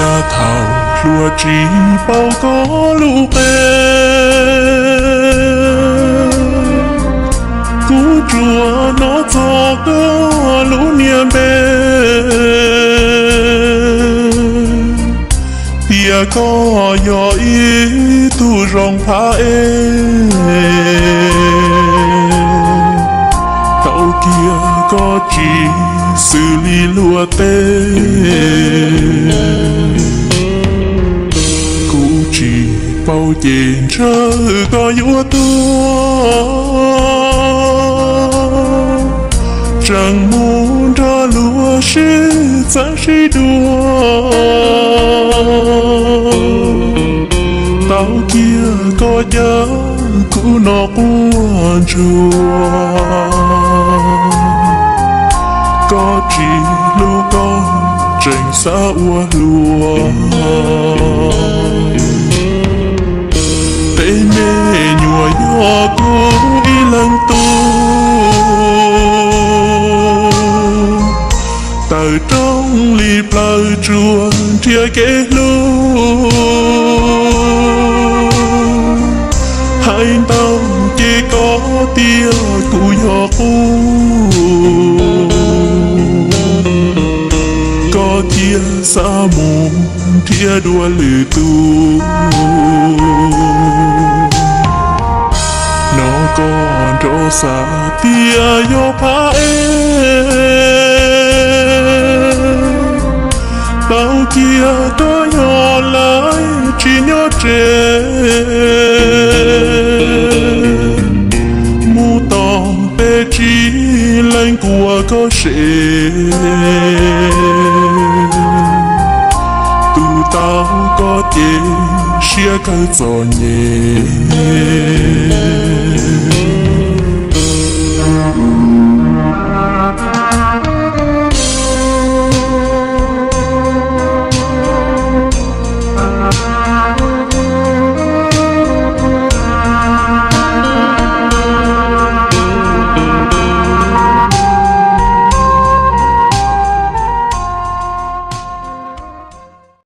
Cas thaum hluas tsis paub koj lub npe, kuv tsuas hnov txog koj lub niag npe, tias koj yog ib tug zoo phab ej. Tau kiag koj tsis xws li luag tej, kuv tsis paub ces ntshaw koj yuav tuag. Tseem mus nrog luag sib txeeb sib dua, tau kiag koj cab kuv no quaj ntsuag. Koj tsis hlub koj, tseem xav ua hluas. Tej me nyuam yog kuv ib leeg tug, tawm rooj li plaws tsuas nrhiav kev hlub. Hais ntau ces koj tias kuv yog qub, koj thiaj xav mus nrhiav dua lwm tus. Hnov koj nrov xav tias yog phab ej, tau kiag koj yog lawv tsis nyob tsev. Mus tom peb tsis lees kuas koj se, tus tau koj ces siab kawg txom nyem.